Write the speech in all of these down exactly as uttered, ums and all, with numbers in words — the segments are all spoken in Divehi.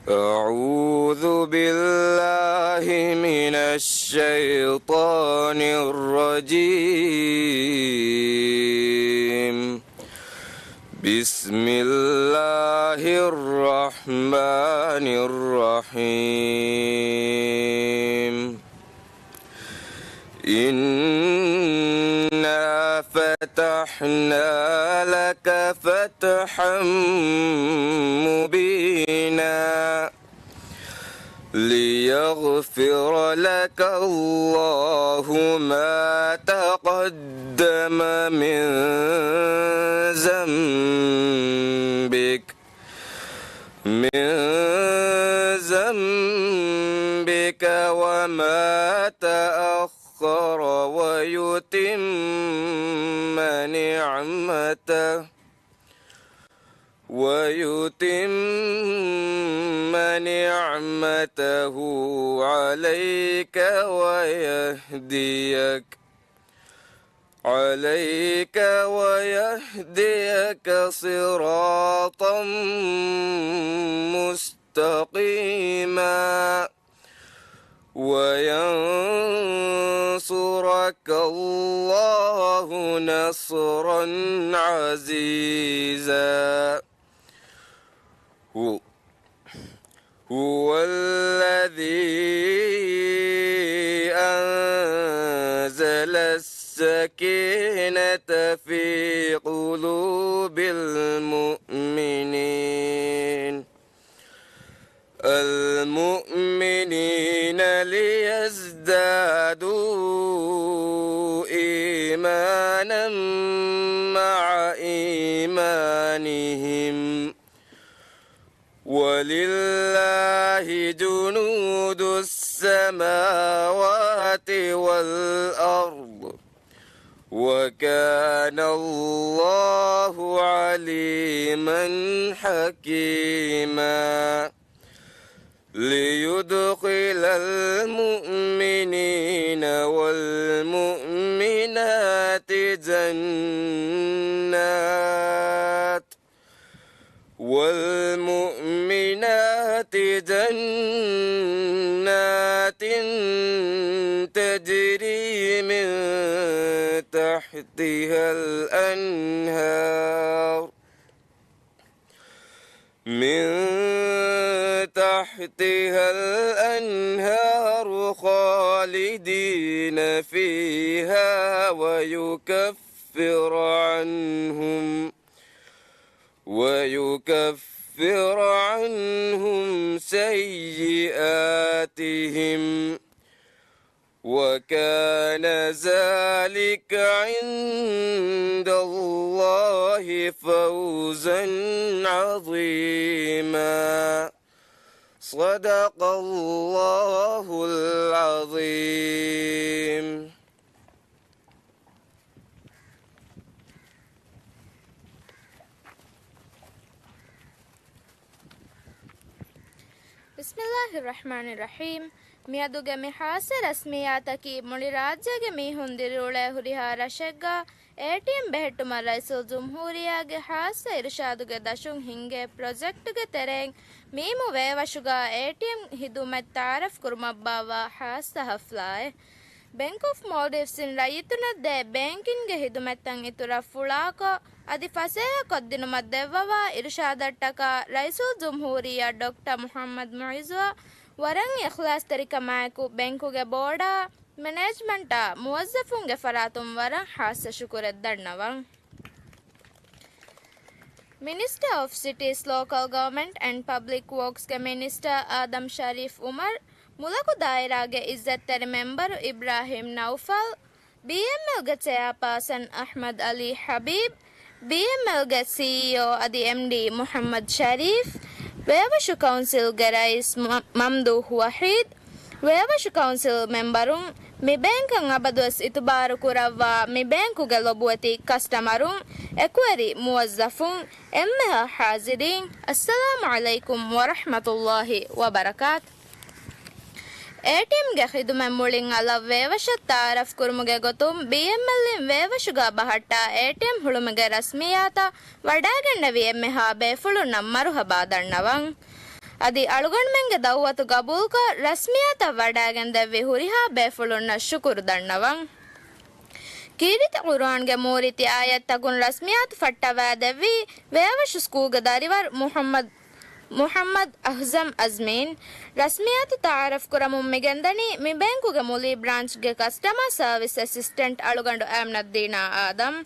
أعوذ بالله من الشيطان الرجيم. بسم الله الرحمن الرحيم. إنا فتحنا لك فتحا مبينا. ليغفر لك الله ما تقدم من ذنبك، من ذنبك وما تأخر ويتم نعمته، ويتم نعمته عليك ويهديك، عليك ويهديك صراطا مستقيما. وينصرك الله نصرا عزيزا. هو، هو الذي أنزل السكينة في قلوب المؤمنين، المؤمنين ليزدادوا إيمانا مع إيمانهم، ولله جنود السماوات والأرض، وكان الله عليما حكيما. ليدخل المؤمنين والمؤمنات جنات، والمؤمنات جنات تجري من تحتها الأنهار، من تحتها الأنهار خالدين فيها ويكفر عنهم، ويكفر عنهم سيئاتهم، وكان ذلك عند الله فوزا عظيما. صدق الله العظيم. بسم الله الرحمن الرحيم. މިއަދުގެ މި ހާއްސަ ރަސްމިއްޔާތަކީ މުޅި ރާއްޖޭގެ މީހުން ދިރިއުޅޭ ހުރިހާ ރަށެއްގަ އޭޓީއެމް ބެހެއްޓުމަށް ރައީސުލްޖުމްހޫރިއްޔާގެ ހާއްސަ އިރުޝާދުގެ ދަށުން ހިންގޭ ޕްރޮޖެކްޓުގެ ތެރެއިން މީމު ވޭވަށުގަ އޭޓީއެމް ހިދުމަތް ތައާރަފް ކުރުމަށް ބާއްވާ ހާއްސަ ހަފްލާއެއް. ބެންކް އޮފް މޯލްޑިވްސްއިން ރައްޔިތުންނަށް ދޭ ބޭންކިންގގެ ހިދުމަތްތައް އިތުރަށް ފުޅާކޮށް، އަދި ފަސޭހަކޮށްދިނުމަށް ދެއްވަވާ އިރުޝާދަށްޓަކާ ރައީސުލްޖުމްހޫރިއްޔާ ޑޮކްޓަރ މުޙައްމަދު މުޢިއްޒުއަށް ވަރަށް އިޚްލާޞްތެރިކަމާއެކު ބެންކުގެ ބޯޑާ، މެނޭޖްމަންޓާ، މުވައްޒަފުންގެ ފަރާތުން ވަރަށް ހާއްސަ ޝުކުރެއް ދަންނަވަން. މިނިސްޓަރ އޮފް ސިޓީސް، ލޯކަލް ގަވަމެންޓް އެންޑް ޕަބްލިކް ވޯކްސްގެ މިނިސްޓަރ އާދަމް ޝަރީފް އުމަރު، މުލަކު ދާއިރާގެ އިއްޒަތްތެރި މެމްބަރު އިބްރާހިމް ނައުފަލް، ބީއެމްއެލްގެ ޗެއާޕާސަން އަޙްމަދު ޢަލީ ޙަބީބް، ބީއެމްއެލްގެ ސީއީއޯ އަދި އެމްޑީ މުޙައްމަދު ޝަރީފް، ވޭވަށު ކައުންސިލްގެ ރައީސް މަ-، މަމްދޫޙް ވަޙީދު، ވޭވަށު ކައުންސިލް މެމްބަރުން، މި ބޭންކަށް އަބަދުވެސް އިތުބާރު ކުރައްވާ މި ބޭންކުގެ ލޮބުވެތި ކަސްޓަމަރުން، އެކުވެރި މުވައްޒަފުން، އެންމެހާ ޙާޟިރީން، އައްސަލާމު ޢަލައިކުމް ވަރަޙްމަތުﷲި ވަބަރަކާތު. އޭޓީއެމްގެ ޚިދުމަތް މުޅިން އަލަށް ވޭވަށަށް ތައާރަފް ކުރުމުގެ ގޮތުން ބީއެމްއެލްއިން ވޭވަށުގަ ބަހައްޓާ އޭޓީއެމް ހުޅުމުގެ ރަސްމިއްޔާތަށް ވަޑައިގެންނެވި އެންމެހާ ބޭފުޅުންނަށް މަރުޙަބާ ދަންނަވަން. އަދި އަޅުގަނޑުމެންގެ ދައުވަތު ގަބޫލުކޮށް، ރަސްމިއްޔާތަށް ވަޑައިގެންދެއްވި ހުރިހާ ބޭފުޅުންނަށް ޝުކުރު ދަންނަވަން. ކީރިތި ޤުރުއާންގެ މޫރިތި އާޔަތްތަކުން ރަސްމިއްޔާތު ފައްޓަވައިދެއްވީ ވެޔަށް ވަށު ސްކޫލްގެ ދަރިވަރު މުޙައްމަދު، މުޙައްމަދު އަހްޒަމް އަޒްމީން. ރަސްމިއްޔާތު ތަޢާރަފް ކުރަމުން މިގެންދަނީ މި ބޭންކުގެ މުލި ބްރާންޗްގެ ކަސްޓަމާ ސަރވިސް އެސިސްޓެންޓް އަޅުގަނޑު އަމްނައްދީނާ އާދަމް.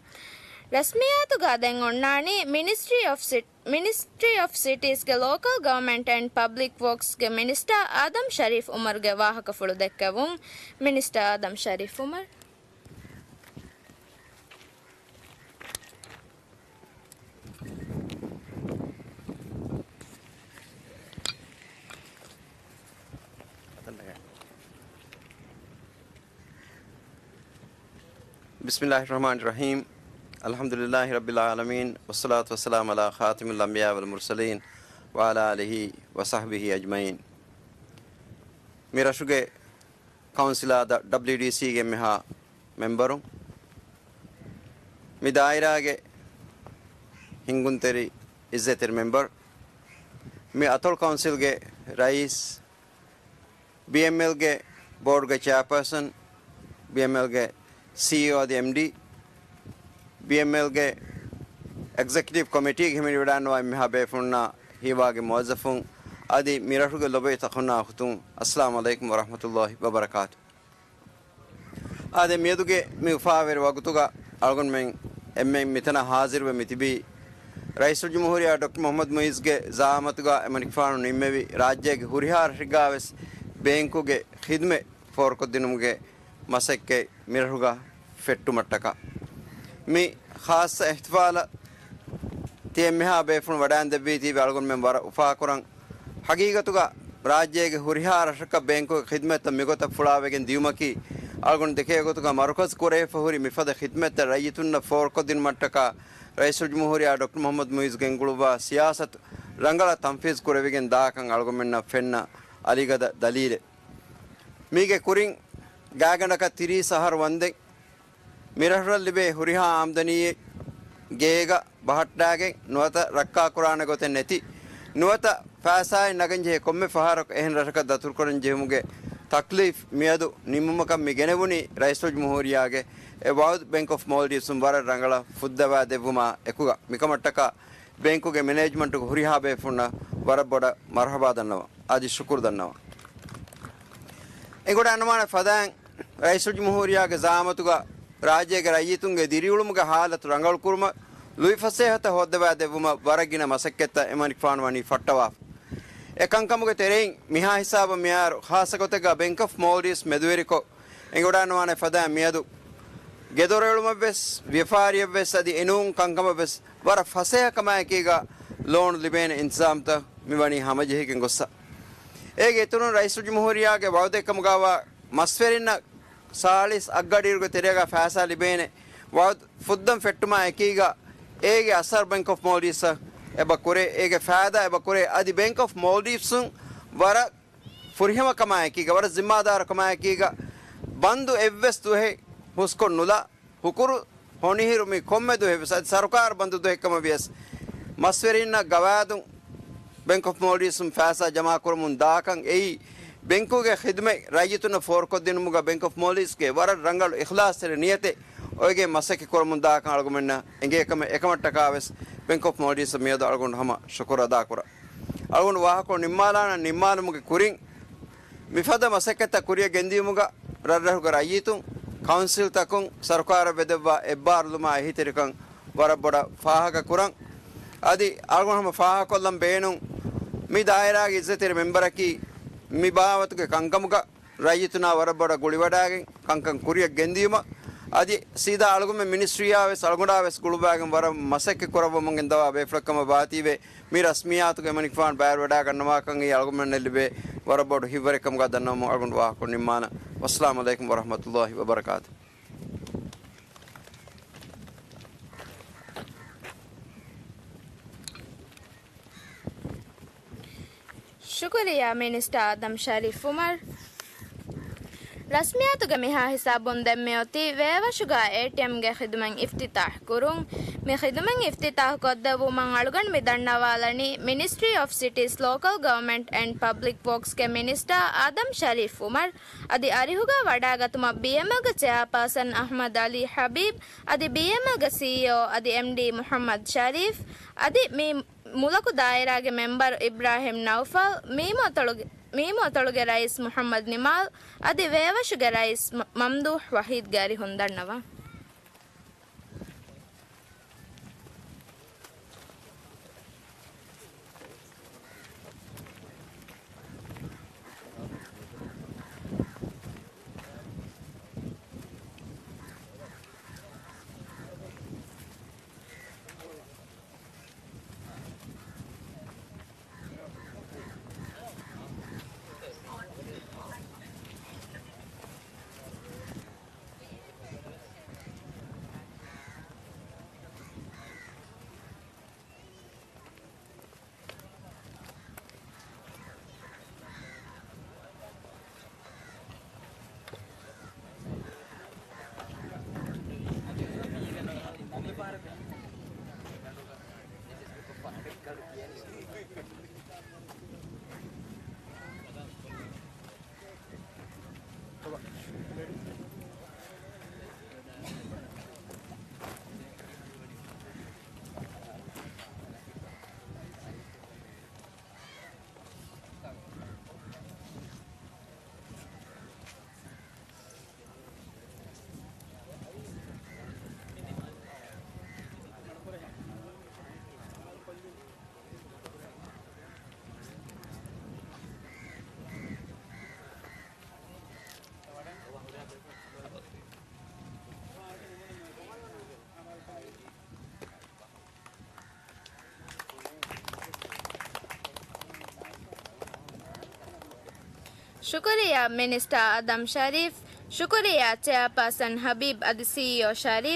ރަސްމިއްޔާތުގަ ދެން އޮންނާނީ މިނިސްޓްރީ އޮފް ސިޓް، މިނިސްޓްރީ އޮފް ސިޓީސްގެ ލޯކަލް ގަވަރމަންޓް އެންޑް ޕަބްލިކް ވޯކްސްގެ މިނިސްޓާ އާދަމް ޝަރީފް އުމަރުގެ ވާހަކަފުޅު ދެއްކެވުން. މިނިސްޓާ އާދަމް ޝަރީފް އުމަރު. بسم الله الرحمن الرحيم. الحمد لله رب العالمين، والصلاة والسلام على خاتم الأنبياء والمرسلين، وعلى آله وصحبه أجمعين. މި ރަށުގެ ކައުންސިލާ ދަ-، ޑަބްލިއުޑީސީގެ އެންމެހާ މެމްބަރުން، މި ދާއިރާގެ ހިންގުންތެރި އިއްޒަތްތެރި މެމްބަރު، މި އަތޮޅު ކައުންސިލްގެ ރައީސް، ބީއެމްއެލްގެ ބޯޑްގެ ޗެއާޕާސަން، ބީއެމްއެލްގެ ސީއީއޯ އަދި އެމްޑީ، ބީއެމްއެލްގެ އެގްޒެކެޓިވް ކޮމިޓީގެ ހިމެނިވަޑައިންނަވާ އެންމެހާ ބޭފުޅުންނާ ހީވާގި މުވައްޒަފުން އަދި މިރަށުގެ ލޮބުވެތި އަޚުންނާ އުޚުތުން، އައްސަލާމު ޢަލައިކުމް ވަރަޙްމަތުﷲި ވަބަރަކާތު. އާދެ، މިއަދުގެ މި އުފާވެރި ވަގުތުގަ އަޅުގަނޑުމެން އެންމެން މިތަނަށް ހާޒިރުވެ މިތިބީ، ރައީސުލްޖުމްހޫރިއްޔާ ޑޮކްޓަރ މުޙައްމަދު މުޢިއްޒުގެ ޒަޢާމަތުގަ އެމަނިކުފާނު ނިންމެވި ރާއްޖޭގެ ހުރިހާ ރަށެއްގަ ވެސް ބޭންކުގެ ޚިދުމަތް ފޯރުކޮށްދިނުމުގެ މަސައްކަތް މިރަށުގަ ފެއްޓުމަށްޓަކާ، މި ޚާއްޞަ އިޙްތިފާލަށް ތި އެންމެހާ ބޭފުޅުން ވަޑައިންދެއްވީތީވެ އަޅުގަނޑުމެން ވަރަށް އުފާކުރަން. ޙަޤީޤަތުގަ ރާއްޖޭގެ ހުރިހާ ރަށަކަށް ބޭންކުގެ ޚިދުމަތްތައް މިގޮތަށް ފުޅާވެގެން ދިޔުމަކީ، އަޅުގަނޑު ދެކޭ ގޮތުގަ މަރުކަޒު ކުރެވިފަ ހުރި މިފަދަ ޚިދުމަތްތައް ރައްޔިތުންނަށް ފޯރުކޮށްދިނުމަށްޓަކާ، ރައީސުލްޖުމްހޫރިއްޔާ ޑޮކްޓަރ މުޙައްމަދު މުޢިއްޒު ގެންގުޅުއްވާ ސިޔާސަތު ރަނގަޅަށް ތަންފީޒު ކުރެވިގެން ދާކަން އަޅުގަނޑުމެންނަށް ފެންނަ އަލިގަދަ ދަލީލެއް. މީގެ ކުރިން ގާތްގަނޑަކަށް ތިރީސް އަހަރު ވަންދެން މިރަށުން ލިބޭ ހުރިހާ އާމްދަނީއެއް ގޭގަ ބަހައްޓާގެން ނުވަތަ ރައްކާކުރާނެ ގޮތެއް ނެތި، ނުވަތަ ފައިސާއެއް ނަގަންޖެހޭ ކޮންމެ ފަހަރަކު އެހެން ރަށަކަށް ދަތުރުކުރަން ޖެހުމުގެ ތަކްލީފް މިއަދު ނިމުމަކަށް މި ގެނެވުނީ ރައީސުލްޖުމްހޫރިއްޔާގެ އެ ވަޢުދު ބެންކް އޮފް މޯލްޑިވްސުން ވަރަށް ރަނގަޅަށް ފުއްދަވާ ދެއްވުމާ އެކުގަ. މިކަމަށްޓަކާ ބޭންކުގެ މެނޭޖްމަންޓުގެ ހުރިހާ ބޭފުޅުންނަށް ވަރަށް ބޮޑަށް މަރުޙަބާ ދަންނަވަން އަދި ޝުކުރު ދަންނަވަން. އެނގިވަޑައިގަންނަވާނެ ފަދައިން ރައީސުލްޖުމްހޫރިއްޔާގެ ޒަޢާމަތުގަ ރާއްޖޭގެ ރައްޔިތުންގެ ދިރިއުޅުމުގެ ޙާލަތު ރަނގަޅުކުރުމަށް، ލުއިފަސޭހަތައް ހޯއްދަވާދެއްވުމަށް ވަރަށް ގިނަ މަސައްކަތްތައް އެމަނިކުފާނު ވަނީ ފައްޓަވާފަ. އެ ކަންކަމުގެ ތެރެއިން މިހާ ހިސާބަށް މިހާރު ޚާއްޞަ ގޮތެއްގަ ބެންކް އޮފް މޯލްޑިވްސް މެދުވެރިކޮށް، އެނގިވަޑައިގަންނަވާނެ ފަދައިން މިއަދު ގެދޮރުއެޅުމަށްވެސް، ވިޔަފާރިއަށްވެސް އަދި އެނޫން ކަންކަމަށްވެސް ވަރަށް ފަސޭހަކަމާއެކީގަ ލޯނު ލިބޭނެ އިންތިޒާމްތައް މިވަނީ ހަމަޖެހިގެން ގޮއްސަ. އޭގެ އިތުރުން ރައީސުލްޖުމްހޫރިއްޔާގެ ވަޢުދެއްކަމުގައިވާ މަސްވެރިންނަށް ސާޅީސް އަށްގަޑިއިރުގެ ތެރޭގަ ފައިސާ ލިބޭނެ ވަޢުދު ފުއްދަން ފެއްޓުމާ އެކީގަ، އޭގެ އަސަރު ބެންކް އޮފް މޯލްޑިވްސްއަށް އެބަ ކުރޭ، އޭގެ ފައިދާ އެބަ ކުރޭ، އަދި ބެންކް އޮފް މޯލްޑިވްސުން ވަރަށް ފުރިހަމަކަމާއެކީގަ، ވަރަށް ޒިންމާދާރުކަމާއެކީގަ، ބަންދު އެއްވެސް ދުވަހެއް ހުސްކޮށް ނުލާ، ހުކުރު ހޮނިހިރު މި ކޮންމެ ދުވަހެއްވެސް އަދި ސަރުކާރު ބަންދު ދުވަހެއްކަމަށް ވިޔަސް، މަސްވެރިންނަށް ގަވާއިދުން ބެންކް އޮފް މޯލްޑިވްސުން ފައިސާ ޖަމާކުރަމުން ދާކަން އެއީ، ބެންކުގެ ޚިދުމަތް ރައްޔިތުންނަށް ފޯރުކޮށްދިނުމުގަ ބެންކް އޮފް މޯލްޑިވްސްގެ ވަރަށް ރަނގަޅު އިޚްލާޞްތެރި ނިޔަތެއް އޮތްގޮތް މަސައްކަތް ކުރަމުން ދާކަން އަޅުގަނޑުމެންނަށް އެނގޭ ކަމެއް. އެކަމަށްޓަކާވެސް ބެންކް އޮފް މޯލްޑިވްސްއަށް މިއަދު އަޅުގަނޑު ހަމަ ޝުކުރު އަދާކުރަން. އަޅުގަނޑު ވާހަކަ ނިންމާލާނަން. ނިންމާލުމުގެ ކުރިން މިފަދަ މަސައްކަތްތައް ކުރިއަށް ގެންދިޔުމުގަ ރަށްރަށުގެ ރައްޔިތުން، ކައުންސިލްތަކުން ސަރުކާރަށް ވެދެއްވާ އެއްބާރުލުމާ އެހީތެރިކަން ވަރަށް ބޮޑަށް ފާހަގަ ކުރަން. އަދި އަޅުގަނޑު ހަމަ ފާހަގަކޮށްލަން ބޭނުން، މި ދާއިރާގެ އިއްޒަތްތެރި މެމްބަރަކީ މި ބާވަތުގެ ކަންކަމުގަ ރައްޔިތުންނާ ވަރަށް ބޮޑަށް ގުޅިވަޑައިގެން ކަންކަން ކުރިއަށް ގެންދިޔުމަށް، އަދި ސީދާ އަޅުގަނޑުމެން މިނިސްޓްރީއާ ވެސް އަޅުގަނޑާ ވެސް ގުޅުއްވާގެން ވަރަށް މަސައްކަތް ކުރައްވަމުން ގެންދަވާ ބޭފުޅެއްކަމަށް ވާތީވެ، މި ރަސްމިއްޔާތުގެ އެމަނިކުފާނު ބައިވެރިވެވަޑައިގަންނަވާކަން އެއީ އަޅުގަނޑުމެންނަށް ލިބޭ ވަރަށް ބޮޑު ހިތްވަރެއްކަމުގަ ދަންނަވަމުން އަޅުގަނޑު ވާހަކަ ނިންމާނަން. ވައްސަލާމު ޢަލައިކުމް ވަރަޙްމަތުﷲި ވަބަރަކާތު. ޝުކުރިއްޔާ މިނިސްޓަރ އާދަމް ޝަރީފް އުމަރު. ރަސްމިއްޔާތުގެ މިހާ ހިސާބުން ދެންމެ އޮތީ ވެޔަށް ވަށުގަ އޭޓީއެމްގެ ޚިދުމަތް އިފްތިތާޙް ކުރުން. މި ޚިދުމަތް އިފްތިތާޙުކޮށްދެއްވުމަށް އަޅުގަނޑު މި ދަންނަވާލަނީ މިނިސްޓްރީ އޮފް ސިޓީސް، ލޯކަލް ގަވަރމަންޓް އެންޑް ޕަބްލިކް ވޯކްސްގެ މިނިސްޓާ އާދަމް ޝަރީފް އުމަރު. އަދި އަރިހުގަ ވަޑާގަތުމަށް ބީއެމްއެލްގެ ޗެއާޕާސަން އަޙްމަދު ޢަލީ ޙަބީބް، އަދި ބީއެމްއެލްގެ ސީއީއޯ އަދި އެމްޑީ މުޙައްމަދު ޝަރީފް، އަދި މި މުލަކު ދާއިރާގެ މެމްބަރު އިބްރާހިމް ނައުފަލް، މީމު އަތޮޅުގެ، މީމު އަތޮޅުގެ ރައީސް މުޙައްމަދު ނިމާލް، އަދި ވޭވަށުގެ ރައީސް މަ-، މަމްދޫޙް ވަޙީދުގެ އަރިހުން ދަންނަވާ. ޝުކުރިއްޔާ މިނިސްޓާ އާދަމް ޝަރީފް، ޝުކުރިއްޔާ ޗެއާޕާސަން ހަބީބް އަދި ސީއީއޯ ޝަރީފް.